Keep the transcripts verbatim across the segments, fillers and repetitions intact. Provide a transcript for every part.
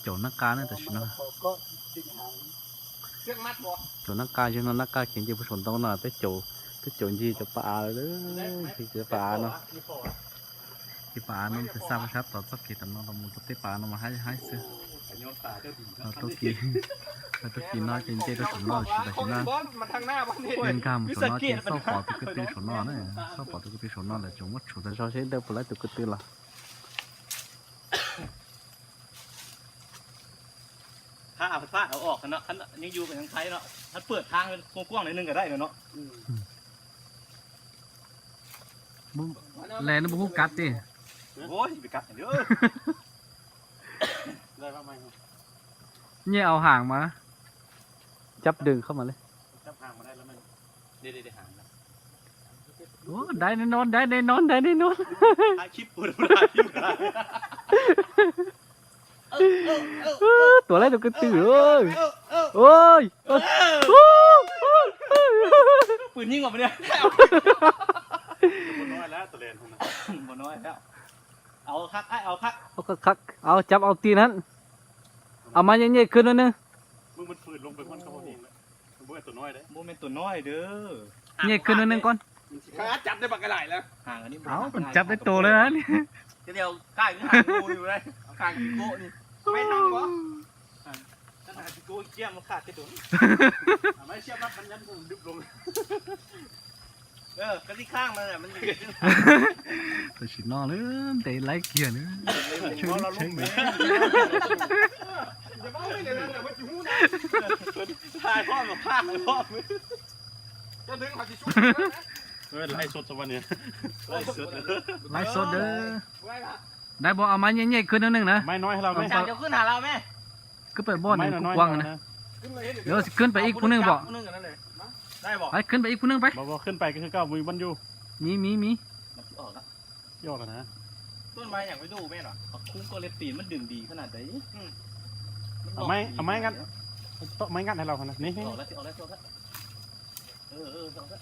Chầu nắp ca nữa, ta xin nói. Chầu nắp ca chứ nó nắp ca khiến cho số đông là tới chầu, tới chầu gì cho bà à đấy, thì cho bà à nó. Thì bà à nó từ xa sắp tỏ sắp kỳ tầm nó là một cái bà nó mà hái hái xưa. Nó tôi kỳ, nó tôi kỳ nói trên dây tôi cũng nói là chỉ là chỉ nói. Nên cam số nó trên sáu phỏ tôi cứ tiêu số nó đấy, sáu phỏ tôi cứ tiêu số nó là chúng mất chủ tịch sau sẽ đâu phải lấy tôi cứ tiêu là. ถ้าเอาพลาดเอาออกกันเนาะคันยังอยู่กันยังไทยเนาะถ้าเปิดทางกว้างๆหน่อยนึงก็ได้เนาะ บ่ แลนบ่ฮู้กัดติ โอ้ยไปกัดเด้อ ได้บ้างไหม เนี่ยเอาหางมา จับดึงเข้ามาเลย จับหางมาได้แล้วมัน เดี๋ยวเดี๋ยวหางนะ โอ้ ได้แน่นอน ได้แน่นอน ได้แน่นอน ถ่ายคลิปกูถ่ายคลิปกู เออเออเออ เออ ตัวอะไรตัวกระตือเอ้ย เออเออ โอ้ย เออ ปืนยิงออกมาเนี่ย บ่น้อยแล้วตัวเลนพวกนั้น บ่น้อยแล้ว เอาคักไอ้เอาคัก เอาคักๆ เอาจับเอาตีนนั้น เอามาเย็นๆขึ้นนิดนึง มึงมันฝืนลงไปมันก็พอดีแล้ว มันบ่แม่นตัวน้อยเด้ บ่แม่นตัวน้อยเด้อ เย็นขึ้นนิดนึงก่อน มันสิขาจับได้บักกะหลายแล้ว ห่างอันนี้ เอามันจับได้โตแล้วนะนี่ เดี๋ยวใกล้มันหางงูอยู่เลย เอาข้างโกะนี่ ไม่ทำบ่ ขนาดโกะเกี้ยมมันขาดแค่ตัวนี้ เอาไม้เชือกมัดมันยันดึบลง เออ ก็ที่ข้างมันแหละ มันอยู่ที่ แต่สินอนเลย แต่ไร้เกียร์เลย เดี๋ยวเอาเราลงไป เดี๋ยวเอาไปเลยนะ เดี๋ยวมันจะหูนะ ถ่ายพ่อมาพากเลยพ่อ จะดึงเขาสิชุบนะ เออ ไลฟ์สดสวัสดี ไลฟ์สดเลย ไลฟ์สดเด้อ ไว้ละ ได้บ่ เอาไม้ใหญ่ๆขึ้นนิดนึงนะ ไม้น้อยให้เราไหม อาจารย์จะขึ้นหาเราไหม ขึ้นไปบ่อนหนึ่ง ไม้น้อยๆ กว้างๆนะ นะ เดี๋ยวสิขึ้นไปอีกผู้หนึ่งบ่ ผู้หนึ่งอันนั้นเลย ได้บ่ ไปขึ้นไปอีกผู้หนึ่งไป บ่ บ่ ขึ้นไปก็คือเก่า มีบอลอยู่ มี มี มี มันสิออกแล้ว ที่ออกแล้วนะ ต้นไม้อยากไปดูแม่นหรอ ผักคุ้งก็เล็บตีนมันดึงดีขนาดไหน อืม เอาไม้ เอาไม้งัด เอาไม้งัดให้เรานะ นี่ ออกแล้ว ออกแล้ว ออกแล้ว เออ เออ ออกแล้ว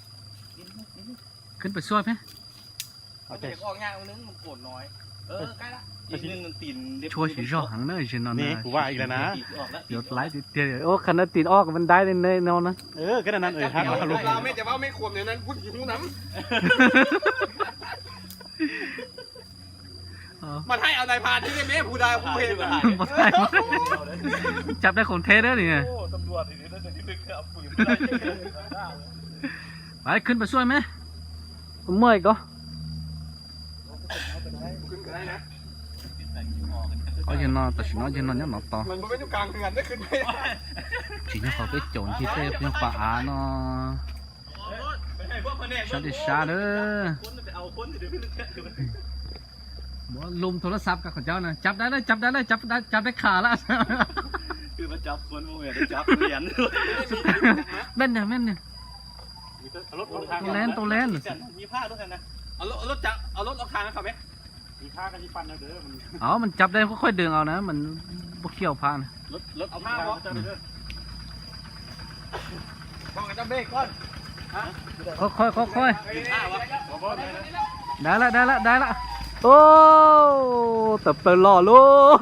นิดนึง นิดนึง ขึ้นไปช่วยไหม เอาใจ มันอยากออกยากนิดนึง มันโกนน้อย เออ ใกล้ละ อีกนิดนึงมันตีนเล็บ ช่วยสิช่วยหังเนอะ เช่นนั้นนะ นี่ กูว่าอีกแล้วนะ ออกแล้ว เดี๋ยวไลฟ์ติดเตียง โอ้ คันนั้นตีนออกมันได้แน่นอนนะ เออ ก็นั่นนั่น เออ ครับ เดี๋ยวเราไม่จะว่าไม่ขวมเดี๋ยวนั้นพูดหิวน้ำ เออ มันให้เอานายพรานที่ได้แม่ผู้ใดผู้เห็น บ่ได้ จับได้ของแท้เด้อนี่ไง โอ้ ตำรวจนี่น่าจะที่ลึกเอาปืนไปไล่ ไป ขึ้นไปช่วยไหม เมื่อยก็ ขึ้นก็ได้นะ เอาอย่านอน แต่สินอนอย่านอน อย่านอนต่อ มันบ่เป็นอยู่กลางเฮือนได้ขึ้นไป สิเนี่ยเขาไปโจรที่เต้ยังป่าอาเนาะ ชาดิชาเด้อ บ่ลุมโทรศัพท์กับเขาเจ้านะ จับได้เลย จับได้เลย จับได้ จับได้ขาละ คือมาจับคนโมเมนต์จับเหรียญ แม่นเนี่ย แม่นเนี่ย มีตัวรถออกทาง ตัวแลน ตัวแลน มีผ้าด้วยกันนะ เอารถ เอารถจับ เอารถออกทางให้เขาไหม มีผ้ากันที่ฟันนะเด้อ มัน อ๋อ มันจับได้ค่อยๆดึงเอานะ มันบ่เกี่ยวผ้านะ รถ รถเอาผ้าออก จับเด้อ บอกให้จับเบรกก่อน ฮะ ค่อยๆ ค่อยๆ ดึงผ้าวะ ได้ละ ได้ละ ได้ละ โอ้ แต่เปิดหล่อลูก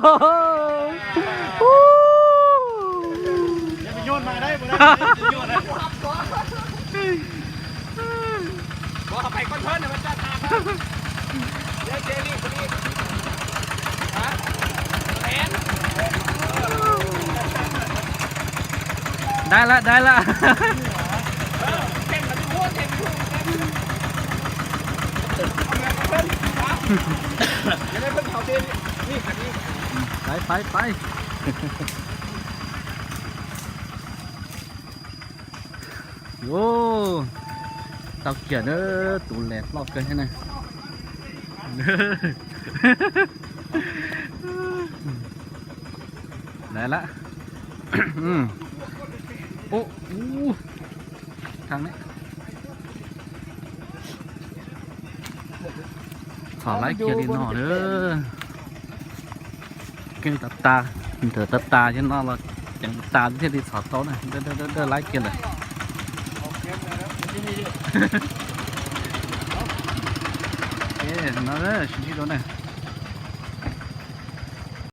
อย่าไปโยนมาได้บ่ได้ อย่าโยนนะ บอกเอาไปก่อนเพิ่นน่ะมันจะทางนะ เดี๋ยวเจนี่คนนี้ ฮะ แหน ได้ละ ได้ละ เออเต็มแล้วทุกคน เต็มทุกคน เอาเงินมาเพิ่น ฮะ เดี๋ยวให้เพิ่นเขาเจนี่ นี่คันนี้ ไป ไป ไป โอ้ เต้าเกียร์เด้อ ตูแหลกลอกเกินให้หน่อย ได้ละ อืม โอ้ อู้ ทางนี้ ถอดไล่เกียร์ดีหน่อยเด้อ เก่งตัดตา เถอะตัดตาใช่เนาะ เราเก่งตัดตาที่ที่ถอดโต๊ะนะ เด้อ เด้อ เด้อ เด้อ ไล่เกียร์เลย เอ๊ะ มาเลย ชิ้นที่โดนเนี่ย